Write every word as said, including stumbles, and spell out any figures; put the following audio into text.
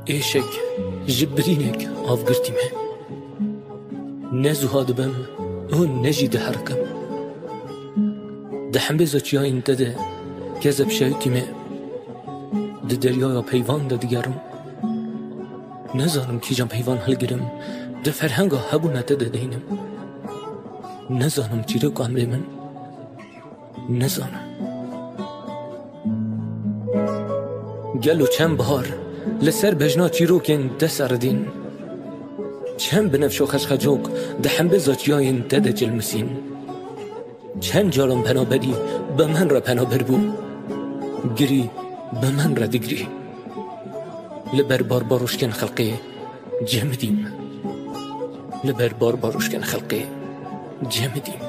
Êşek ji birînek av girtî me. Ne zuha dibim û ne jî diherikim. Di hembêza çiyayên te de kezeb şewitî me. Di deryaya peyvan de digerim. Nizanim kîjan peyvan hilgirim, di ferhenga hebûna te de deynim. Nizanim çîrok emrê min. Nizanim. Gelo çend bahar li ser bejna çîrokên te seridîn. Çend binevşo xeşxecok di hembêza çiyayên te de cilmisîn. Çend caran penaberî bi min re penaber bû. Girî bi min re digirî. Li ber barbarûşkên xelqê cemidîm. Li ber barbarûşkên xelqê cemidîm.